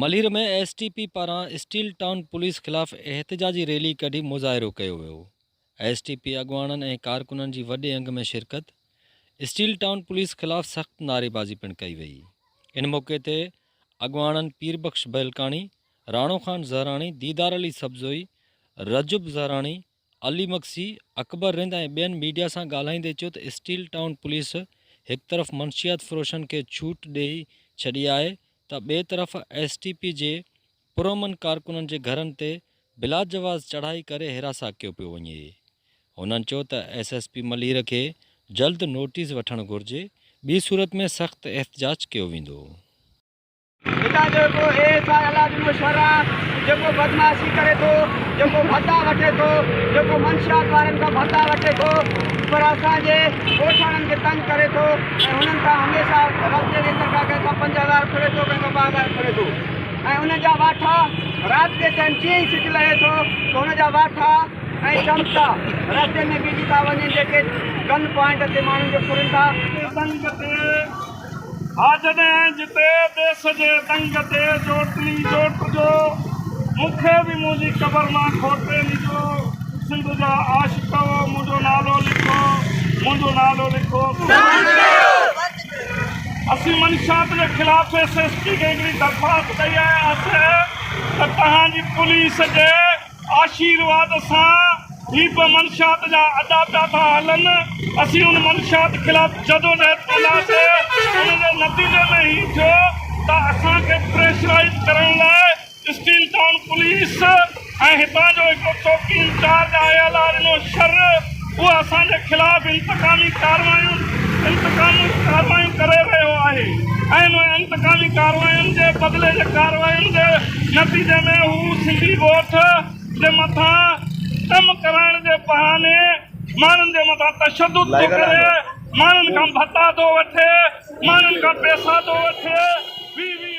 Malir ۾ S T P پاران steel town police خلاف احتجاجي ريلي ڪڍي مظاهرو ڪيو ويو، ايس ٽي پي اڳواڻن ۽ ڪارڪنن جي وڏي انگ ۾ شرڪت، اسٽيل ٽائون پوليس خلاف سخت نعريبازي پڻ ڪئي وئي، ان موقعي تي اڳواڻن پير بخش بهلڪاڻي، راڻو خان زهراڻي، ديدار علي سبزوئي، رجب زهراڻي، علي مگسي، اڪبر رند ۽ ٻين ميڊيا سان ڳالهائيندي چيو ته اسٽيل ٽائون پوليس هڪ طرف منشيات فروشن کي ڇوٽ ڏئي ڇڏي آهي ته ٻئي طرف ايس ٽي پي جي پرامن ڪارڪنن جي گهرن تي بلاجواز چڙهائي ڪري هراسان ڪيو پيو وڃي. هنن چيو ته ايس ايس پي ملير کي جلد نوٽيس وٺڻ گهرجي ٻي صورت ۾ سخت احتجاج ڪيو ويندو. هتان جو هڪڙو اي ايس I الله ڏنو شر آ جيڪو بدمعاشي ڪري ٿو جيڪو ڀتا وٺي ٿو جيڪو منشيات وارن کان ڀتا وٺي ٿو پر اسان جي ڳوٺاڻن کي تنگ ڪري ٿو ۽ هنن کان هميشه رستي جي اندر کان ڪنهن کان 5000 ڦري ٿو ڪنهن کان 2000 ڦري ٿو ۽ انهن جا واٺا رات جي ٽائيم جيئن ئي سج لهي ٿو ته هن جا واٺا ۽ چمچا رستي ۾ بيهجي ٿا وڃن جيڪي گن پوائنٽ تي ماڻهن کي ڦرن ٿا. دنگ تي ها جڏهن جتي ديس جي دنگ تي جوٽلي جوٽ جو مون کي به منهنجي قبر مان کوٽي نجو سنڌ جا عاشقؤ منهنجو نالو لکو منهنجو نالو لکو. اسين منشيات جي خلاف ايس ايس پي کي هڪڙي درخواست ڏئي آيا آهيون ته توهان جي پوليس جي آشيرواد سان هي به منشيات جا اڏا پيا ٿا هلن، اسين ان منشيات خلاف جدوجهد ڪنداسين، ان جي نتيجي ۾ هي ٿيو ته اسان کي پريشرائيز ڪرڻ لاء اسٽيل ٽائون پوليس ۽ هتان جو هڪڙو چوڪي انچارج آهي الله ڏنو شر اهو اسان جي خلاف انتقامي ڪاروايون انتقامي ڪاروايون ڪري رهيو آهي ۽ انهن انتقامي ڪارواين جي بدلي جي ڪارواين جي نتيجي ۾ هو سنڌي ڳوٺ جي مٿان ڪم ڪرائڻ جي بهاني ماڻهن جي مٿان تشدد ٿو ڪري، ماڻهن کان ڀتا ٿو وٺي، ماڻهن کان پئسا ٿو وٺي، 20 20.